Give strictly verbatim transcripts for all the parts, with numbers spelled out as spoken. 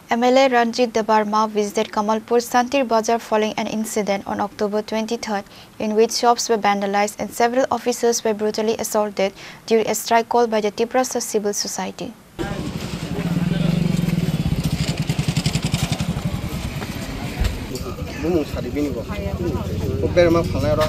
M L A Ranjit Debbarma visited Kamalpur Santir Bazar following an incident on October twenty-third in which shops were vandalized and several officers were brutally assaulted during a strike called by the Tiprasa Civil Society. Bumung sadi bini bo. Ko berma phalnai ro.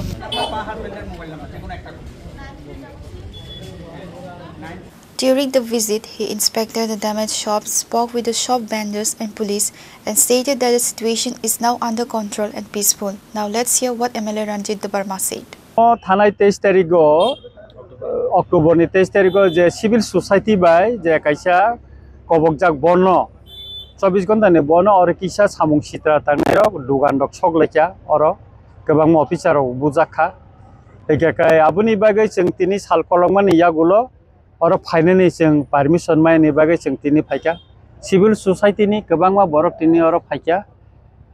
During the visit, he inspected the damaged shops, spoke with the shop vendors and police, and stated that the situation is now under control and peaceful. Now let's hear what M L A Ranjit Debbarma said. O thanai teis tarigo, October ni teis tarigo je civil society bai je kaisa kobokjak bono, chobbish ghonta ni bono oro kisa samung sitra tangnai rok, dugan rok sok laikha oro, kwbangma officer rok bujak kha. Hingkhe kai aboni bagwi chwng tini sal kolokmani yagulo oro phainani chwng permission maini bagwi chwng tini phaikha. Civil society ni kwbangma borok tini oro phaikha.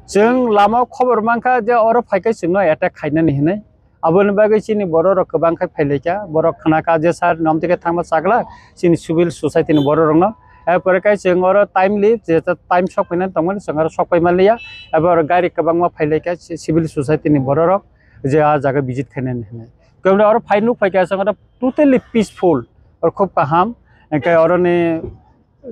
Chwng lama o khobor mankha je oro phaikhe chwngno attack khainani hinwi. Aboni bagwi chini borok rok kwbang khe phailaikha. Borok khna kha je sir, nomtike thangma chakla chini civil society ni borok rokno. Erpore kai chwng oro timely je time sok phainani tongmani chwng oro sok pai manliya. Abo oro gari kwbangma phailaikha ci-, civil society ni borok rok je ah jaga visit khainani hinwi. Kebra oro phai nuk phaikha chwng oro totally peaceful, oro khub kaham. Hingkhe oroni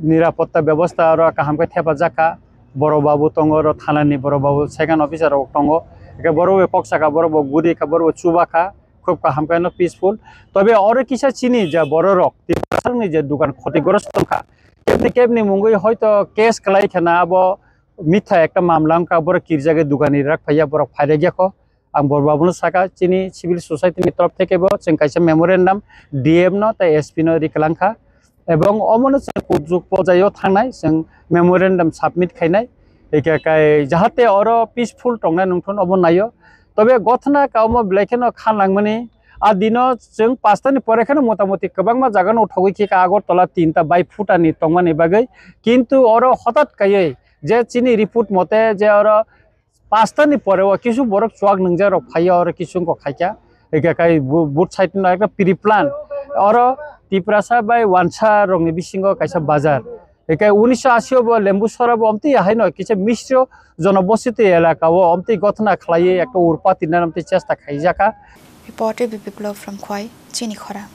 nirapotta bebosta oro kaham khe thepajak kha. Borok babu tongo, oro thanani borok babu second officer rok tongo. Hingkhe borok bai kok saka, borok bo guri kha, borok bo chuba kha. Khub kaham khe no peaceful. Tobe oro kisa chini je borok rok, Tiprasani je dukan khoti goros tongkha. Kebni kebni mungwi hoito case kwlai khena abo mitha ekta mamla wngkha, borok kirjagwi dukani rak phaiya, borok phairegya kho. Ang borok babuno saka, chini civil society ni torop theke bo chwng kaisa memorandum D M no tei S P no ri kwlang kha, ebong omono chwng kujuk pojai o thangnai chwng memorandum submit khainai, hingkhe kai jahate oro peaceful tongnai nungthun obo naio. Tobe gothna kaumo belai kheno kha nangmani, a dino chwng pasta ni pore kheno motamoti kwbangma jaga no uthogwi khe ka Agartala tinta bai phuta ni tongmani bagwi, kintu oro hotat kaiwi je chini report mote je oro pasta ni pore o kisu borok chuak nungjak rok phaiya, oro kisu wngkok khaikha. Hingkhe kai bu-, both side no ekta pre-plan. Oro Tiprasa bai Wansa rokni bisingo kaisa bazar. Hingkhe unisho ashi o bo Lembu Sora bo omtwi haino kisa misro jonobositi elaka o omtwi gothona khlaiwi ekta urpati nana omtwi chesta khaijakha. Reporter B P Biplab from Khwai, Chini Khorang.